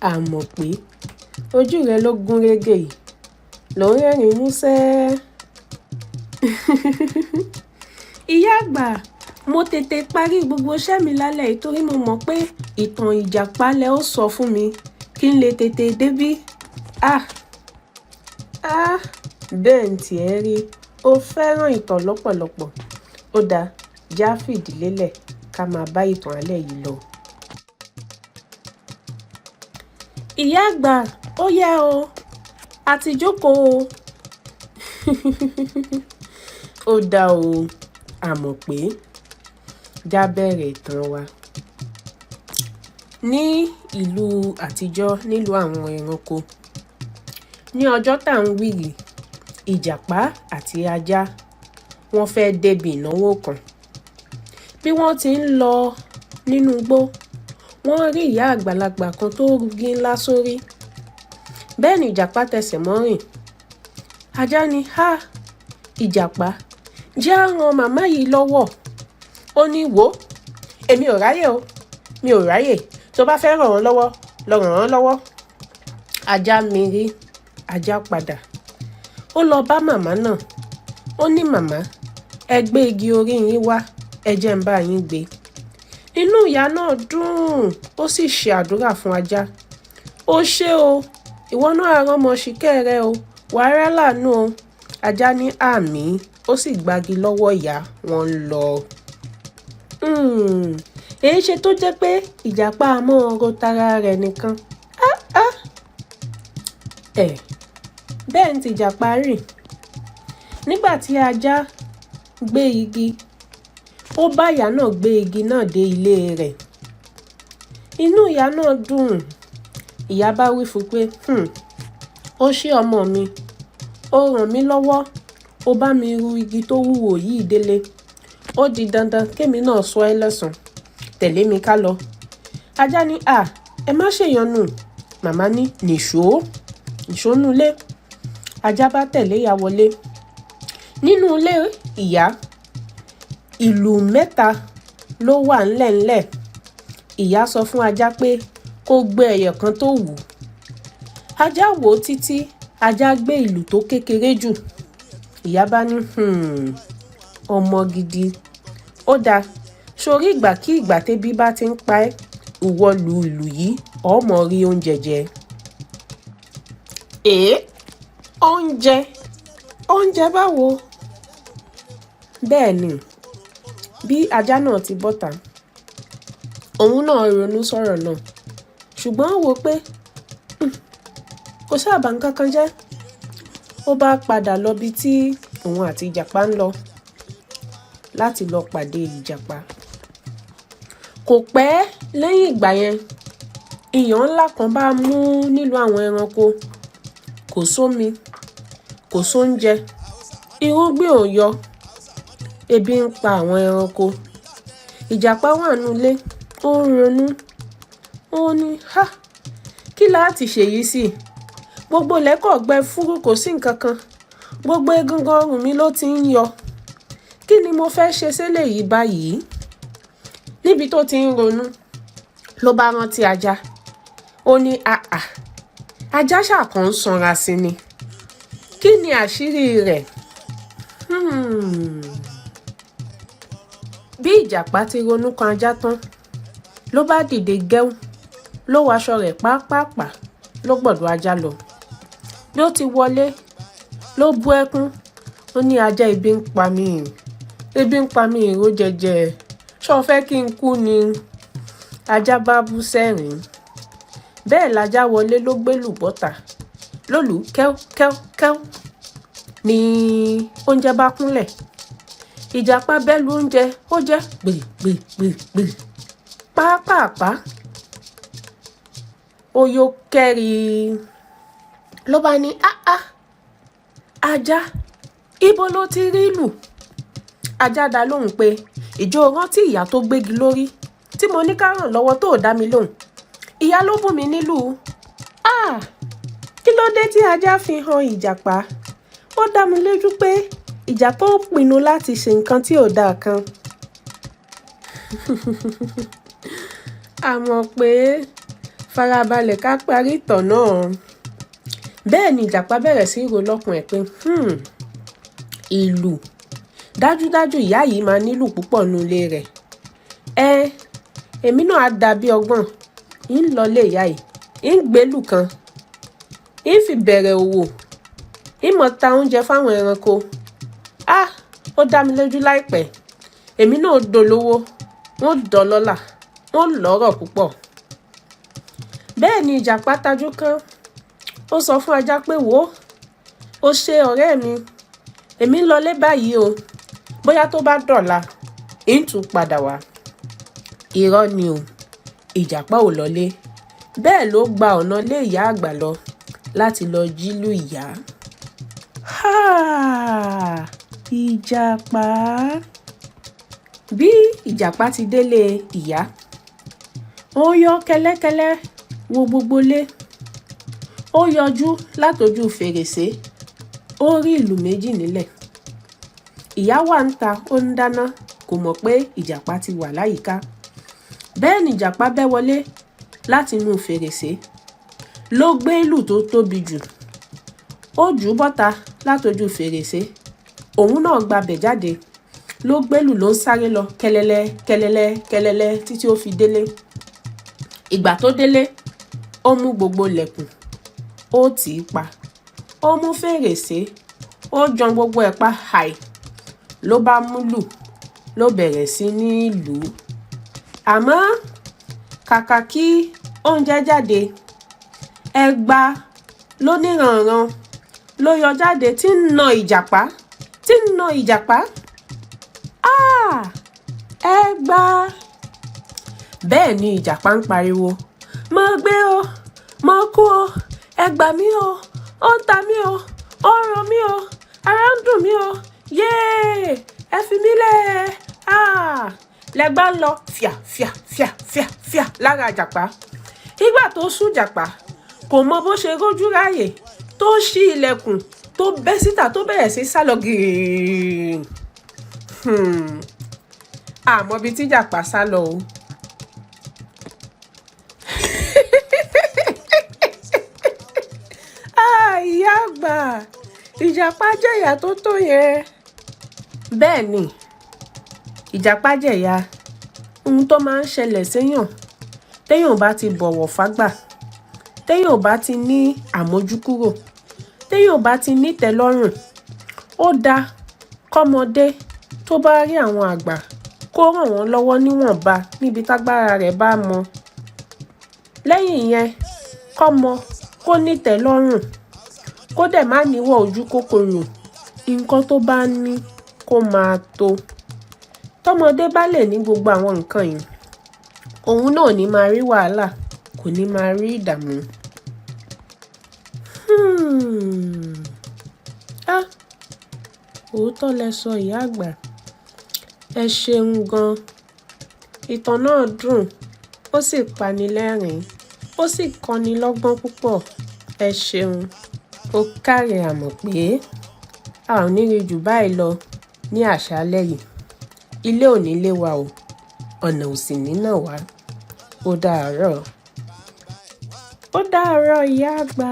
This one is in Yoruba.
Àmọ̀ pé ojú rẹ ló gún régé yìí, ló ń rẹ́rìn-ín músẹ́. Ìyá àgbà, mo tètè parí gbogbo iṣẹ́ mi lálẹ́ yìí torí mo mọ̀ pé ìtàn ìjàpá lẹ ó sọ fún mi kí n lè tètè débí. Ah! Ah! Bẹ́ẹ̀ ń tiẹ̀ rí, o fẹ́ràn ìtàn lọ́pọ̀lọpọ̀. Ó dáa, já fìdí lélẹ̀ ká máa bá ìtàn alẹ́ yìí lọ. Ìyá àgbà, ó yá o, a ti jókòó o. Ó dáa o, àmọ̀ pé já bẹ̀rẹ̀ ìtàn wa. Ní ìlú àtijọ́ nílùú àwọn ẹranko, ní ọjọ́ tá ń wí yìí, ìjàpá àti ajá wọ́n fẹ́ débi ìnáwó kan. Bí wọ́n ti ń lọ nínú igbó, wọ́n rí ìyá àgbàlagbà kan tó rugi ńlá sórí. Bẹ́ẹ̀ ni ìjàpá tẹsẹ̀ mọ́rìn. Ajá ní, "Há! Ìjàpá, jẹ́ á ran màmá yìí lọ́wọ́." Ó ní, "Wò ó, èmi ò ráyè o, mi ò ráyè. Tó bá fẹ́ ràn wọ́n lọ́wọ́, lọ ràn wọ́n lọ́wọ́." Ajá mirí, ajá padà. Ó lọ bá màmá náà. Ó ní, "Màmá, ẹ gbé igi orí yín wá, ẹ jẹ́ n bá yín gbé." Inú ìyá náà dùn, ó sì ṣe àdúrà fún ajá. "Ó ṣé o, ìwọ náà á rọ́mọ ṣìkẹ́ rẹ o, wàá rá láàánú o." Ajá ní àmín, ó sì gbági lọ́wọ́ ìyá, wọ́n ń lọ. Èé ṣe tó jẹ́ pé ìjàpá a mọ́ ro tara rẹ̀ nìkan. Ah ah! Ẹ̀, bẹ́ẹ̀ ni tìjàpá rí. Nígbà tí ajá gbé igi, ó bá ìyá náà gbé igi náà dé ilé rẹ̀. Inú ìyá náà dùn. Ìyá bá wí fún pé, ó ṣé ọmọ mi, ó ràn mí lọ́wọ́, ó bá mi ru igi tó wúwo yìí délé. Ó di dandan kémi náà sọ ẹ́ lẹ́san. Tẹ̀lé mi ká lọ." Ajá ní, "À, ẹ má ṣèyọnu." Màmá ní, "Nìṣó, nìṣó nú ilé." Ajá bá tẹ̀lé ìyá wọlé. Nínú ilé ìyá, ìlù mẹ́ta ló wà ńlẹ̀ńlẹ̀. Ìyá sọ fún ajá pé kó gbé ẹyọ kan tó wù. Ajá wò ó títí, ajá gbé ìlù tó kékeré jù. Ìyá bá ní, ọmọ gidi. Ó dáa, sórí ìgbà kí ìgbà tẹ́bí bá ti ń pa ẹ́, ìwọ lu ìlù yìí, ó mọ rí oúnjẹ jẹ." Èé, oúnjẹ? Oúnjẹ báwo? Bẹ́ẹ̀ ni, bí ajá náà ti bọ́ta, òun náà ronú sọ̀rọ̀ náà. Ṣùgbọ́n ó wò pé, kò sáà bá nǹkan kan jẹ́. Ó bá padà lọ bí tí òun àti ìjàpá ń lọ láti lọ pàdé ìjàpá. Kò pẹ́ lẹ́yìn ìgbà yẹn, ìyàn ńlá kan bá mú nílùú àwọn ẹranko. Kò sómi, kò sóúnjẹ, irúgbìn ò yọ, ebi ń pa àwọn ẹranko. Ìjàpá wà nínú ilé, ó ń ronú. Ó ní, "Há! Kí la ti ṣe yìí sí? Gbogbo ilẹ̀ kọ̀ gbẹ fúrú, kò sí nǹkan kan. Gbogbo egungun ọrùn mi ló ti ń yọ. Kí ni mo fẹ́ ṣe sílẹ̀ yìí báyìí?" Níbi tó ti ń ronú, ló bá rántí ajá. Ó ní, "Àà, ajá ṣàkàn ń sanra sí ni. Kí ni àṣírí rẹ̀?" Bí ìjàpá ti ronú kan ajá tán, ló bá dìde gẹ́ú, ló wọ aṣọ rẹ̀ pápàpá, ló gbọ̀dọ̀ ajá lọ. Bí ó ti wọlé, ló bú ẹkún. Ó ní, "Ajá, ebi ń pa mí. Ebi ń pa mí, ìró jẹjẹ. Ṣé o fẹ́ kí n kú ni?" Ajá bá bú sẹ́rìn. Bẹ́ẹ̀ lajá wọlé ló gbé lù bọ́ta. Ló lù kẹ́ú kẹ́ú kẹ́ú. Ní oúnjẹ bá kúnlẹ̀. Ìjàpá bẹ́ lu oúnjẹ, ó jẹ́ gbì gbì gbì gbì. Pápàpá. Ó yó kẹ́rì. Ló bá ní, "Áá! Ajá, ibo ló ti rí ìlù?" Ajá dá lóhùn pé, "Ìjọ rántí ìyá tó gbégi lórí tí mo ní ká ràn lọ́wọ́ tó dá mi lóhùn. Ìyá ló bùn mí nílùú." Ah! Kí ló dé tí ajá fi han ìjàpá? Ó dá mi lójú pé ìjàpá ó pinnu láti ṣe nǹkan tí ò dáa kan. Àmọ̀ pé Farabalẹ̀ ká parí ìtàn náà. Bẹ́ẹ̀ ni ìjàpá bẹ̀rẹ̀ sí í rò lọ́kàn ẹ̀ pé ìlù, dájúdájú ìyá yìí máa nílù púpọ̀ nínú ilé rẹ̀. Ẹ èmi náà á dàbí ọgbọ́n, ń lọ lé ìyá yìí, ń gbélù kan, ń fi bẹ̀rẹ̀ òwò, ń mọ̀ ta oúnjẹ fáwọn ẹranko. Ah, ó dá mi lójú láìpẹ́, èmi náà dolówó, wọ́n dọlọ́lá, wọ́n lọ́rọ̀ púpọ̀. Bẹ́ẹ̀ ni ìjàpá tajú kán. Ó sọ fún ajá pé, wò ó ṣe ọ̀rẹ́ mi, èmi ń lọlé báyìí o, bóyá tó bá dọ̀la ń tún padà wá. Irọ́ ni o, ìjàpá ò lọlé. Bẹ́ẹ̀ ló gba ọ̀nà lé ìyá àgbà lọ láti lọ jílù ìyá. Ha! Ìjàpá! Bí ìjàpá ti délé ìyá, ó yọ kẹ́lẹ́kẹ́lẹ́ wo gbogbo ilé. Ó yọjú látojú fèrèsé, ó rí ìlù méjì nílẹ̀. Ìyá wà níta, ó ń dáná, kò mọ̀ pé ìjàpá ti wà láyìíká. Bẹ́ẹ̀ ni ìjàpá bẹ́ wọlé láti inú fèrèsé, ló gbé ìlù tó tóbi jù. Ó jù ú bọ́ta látojú fèrèsé. Òun náà gbabẹ̀ jáde, ló gbélù, ló ń sáré lọ kẹlẹlẹ kẹlẹlẹ kẹlẹlẹ títí ó fi délé. Ìgbà tó délé, ó mú gbogbo ilẹ̀kùn, ó tì í pa, ó mú fèrèsé, ó jan gbogbo ẹ̀ pa hàì, ló bá múlù, ló bẹ̀rẹ̀ sí ní lù ú. Àmọ́ kàkà kí oúnjẹ jáde, ẹgba lóníranran ló yọ jáde tí ń na ìjàpá, tí ń na ìjàpá. Ah! Ẹgba! Bẹ́ẹ̀ ni ìjàpá ń pariwo, mo gbé o, mo kú o, ẹ gbà mí o, ó ń ta mí o, ó ń ro mí o, ara ń dùn mí o, yéè, ẹ fi mí lẹ̀. Ah! Lẹ́gbà ń lọ fìà fìà fìà fìà fìà lára ìjàpá. Ìgbà tó sún ìjàpá, kò mọ bó ṣe rójú ráàyè tó ṣí ilẹ̀kùn, tó bẹ́ síta, tó bẹ̀rẹ̀ sí sálọ gìrì. Àmọ́ ibi tí ìjàpá sá lọ o. Ah, ìyá àgbà, ìjàpá jẹ̀yà tó tó yẹn. Bẹ́ẹ̀ ni, ìjàpá jẹ̀yà. Ohun tó máa ń ṣẹlẹ̀ séyàn téèyàn ò bá ti bọ̀wọ̀ fágbà, téèyàn ò bá ti ní àmójúkúrò, téèyàn ò bá ti ní ìtẹ́lọ́rùn, ó dáa kọ́mọdé tó bá rí àwọn àgbà kó ràn wọ́n lọ́wọ́ níwọ̀nba níbi tágbára rẹ̀ bá mọ. Lẹ́yìn ìyẹn, kọ́mọ kó ní ìtẹ́lọ́rùn, kó dẹ̀ má níwà ojú kòkòrò, nǹkan tó bá ní kó máa tó. Tọ́mọdé bá lè ní gbogbo àwọn nǹkan yìí, òun náà ò ní máa rí wàhálà, kò ní máa rí ìdààmú. Ah! Òótọ́ lẹ sọ, ìyá àgbà. Ẹ ṣeun gan. Ìtàn náà dùn, ó sì pani lẹ́rìn-ín, ó sì kọ́ni lọ́gbọ́n púpọ̀. Ẹ ṣeun. Ó káre àmọ̀ pé a ò ní rí jù báyìí lọ ní àṣálẹ́ yìí. Ilé ò ní lé wa o, ọ̀nà ò sì ní nà wá. Ó dàárọ̀. Ó dàárọ̀, ìyá àgbà.